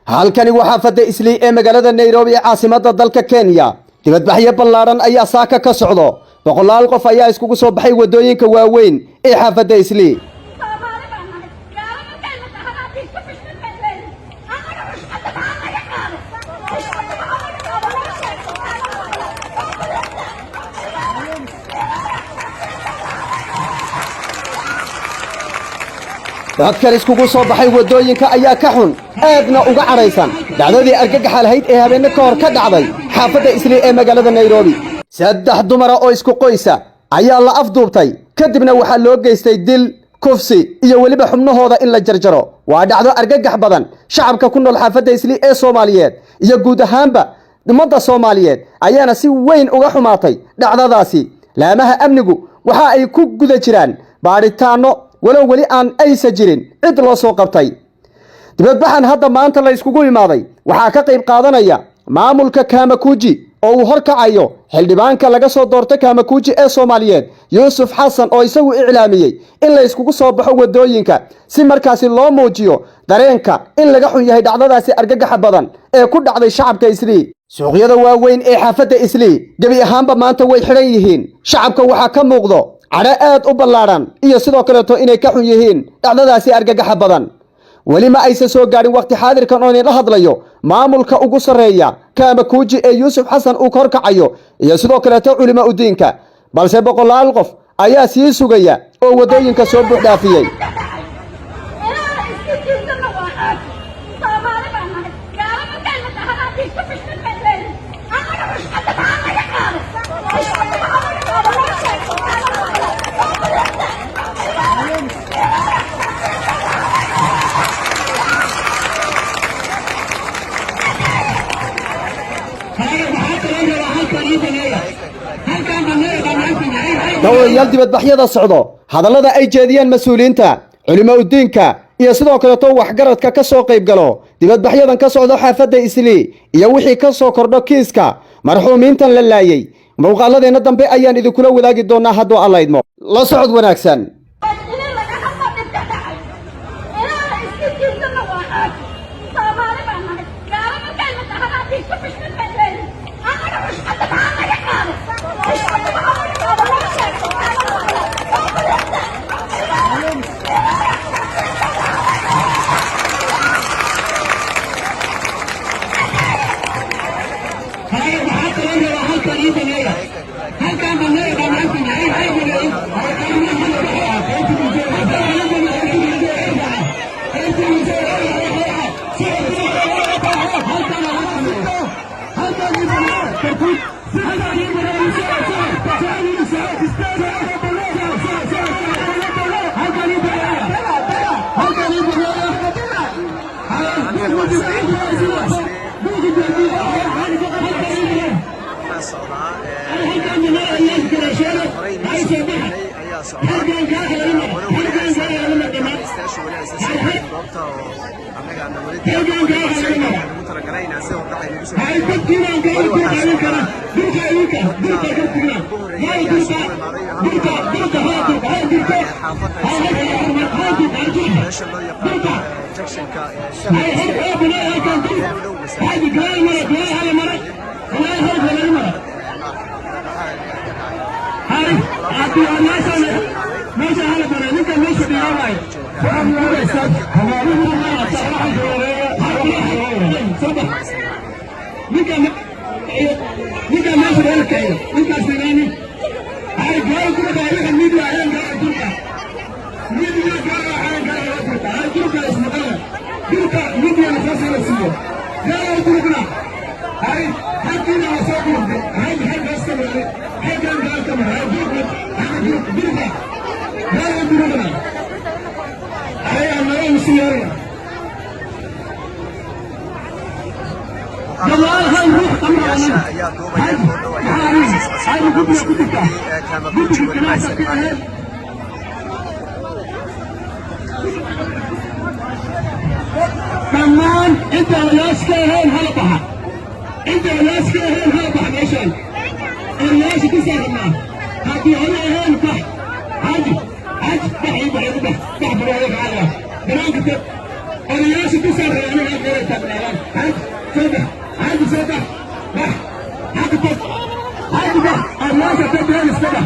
Halkani waa xaafadda Islii ee magaalada Nairobi ee caasimadda dalka Kenya. Dibadbaxyo ballaadhan ayaa saaka ka socdo. Boqolaal qof ayaa iskugu soo baxay waddooyinka waaweyn ee xaafadda Islii. Soomaali baan nahay. Gaalo markay na dhahaan iska xushmad bay leeyihin. Annaga xushmadda maxaa naga qaado? Xushmadda maxaa naga qaado? Loo sheego. Dadkan iskugu soo baxay waddooyinka ayaa ka xun, aadna uga cadhaysan dhacdadii argagaxa lahayd ee habeenno ka hor ka dhacday xaafadda Islii ee magaalada Nairobi. Saddex dumara oo isku qoysa ayaa la afduubtay, kadibna waxaa loo geystay dil, kufsi iyo weliba xubnahooda in la jarjaro. Waa dhacdo argagax badan shacabka ku nool xaafadda Islii ee Soomaaliyeed iyo guud ahaanba ummadda Soomaaliyeed ayaana si weyn uga xumaatay dhacdadaasi. Laamaha amnigu waxa ay ku guda jiraan baadhitaanno, walow weli aan aysa jirin cid loo soo qabtay. Dibadbaxan hadda maanta la iskugu imaaday waxaa ka qayb qaadanaya maamulka Kaamakuuji oo uu horkacayo xildhibaanka laga soo doorto Kaamakuuji ee Soomaaliyeed, Yuusuf Xasan, oo isagu iclaamiyey in la iskugu soo baxo waddooyinka si markaasi loo muujiyo dareenka in laga xun yahay dhacdadaasi argagaxa badan ee ku dhacday shacabka Islii. Suuqyada waaweyn ee xaafadda Islii gebi ahaanba maanta way xidhan yihiin. Shacabka waxaa ka muuqdo cadho aad u ballaadhan iyo sidoo kaleeto inay ka xun yihiin dhacdadaasi argagaxa badan. Weli ma aysan soo gaadhin waqti xaadirkan oo idinla hadlayo maamulka ugu sarreeya Kaamakuuji ee Yuusuf Xasan uu horkacayo iyo sidoo kaleeto culimo udiinka, balse boqolaal qof ayaa sii sugaya oo waddooyinka soo buuxdhaafiyey. Inaana iska jiirsana waa caadi. Soomaali baan nahay. Gaalo markay na dhahaan iska xushmad bay leeyihin. Annaga xushmadda maxaa naga qaado? Xushmadda maxaa naga qaado? Loo sheego. Dawayaal dibadbaxyada socdo, hadallada ay jeediyeen mas-uuliyiinta, culimo udiinka iyo sidoo kaleeto waxgaradka ka soo qayb galo dibadbaxyadan ka socdo xaafadda Islii iyo wixii ka soo kordho kiiska marxuumiintan la laayey, muuqaaladeenna dambe ayaan idinkula wadaagi doonaa hadduu Alla idmo. La socod wanaagsan. In laga hadlo dhibka dhacay. Inaana iska jiirsana waa caadi. Soomaali baan nahay. Gaalo markay na dhahaan iska xushmad bay leeyihin. Annaga xushmadda maxaa naga qaado? Xushmadda maxaa naga qaado? Loo sheego. Waxaa socdaa horey inoo soo gudbinay ayaa socdaa, walow weli aysan dhageystayaashu weli aysan soo gaarin goobta oo annaga aana weli diyaar noqonin, balse waxaan ugu talagalay inaan si hordhac inagu soo gudbino. Weli waxaa socdaa, dadka ugu horreeyay ayaa isugu imaaday halka xaafadda Islii, meesha loo yaqaano junctionka Seventh Street, meel u dhow masaajidka. Odayaasha ayaa duubaya. Goordhow ayaa soo socodsiin doonaa. Mas-uuliyiintii Kaamakuuji weli ma aysan imaanin. Dhammaan inta odayaasha ka ahayn hala baxa, inta odayaasha ka ahayn hala baxa. Meeshaan odayaasha ku soo rabnaa. Haddii oday ahayn, bax. Xaaji, xaaji, bax, ii bax, igu bax, bax, barwaaqo qaada banaanka tag. Odayaasha tusaan rabaa aniga halka inay taagnaadaan. Xaaji, soo bax. Xaaji, soo bax. Bax. Xagga tag. Xaaji, bax. Odayaasha ka been iska bax.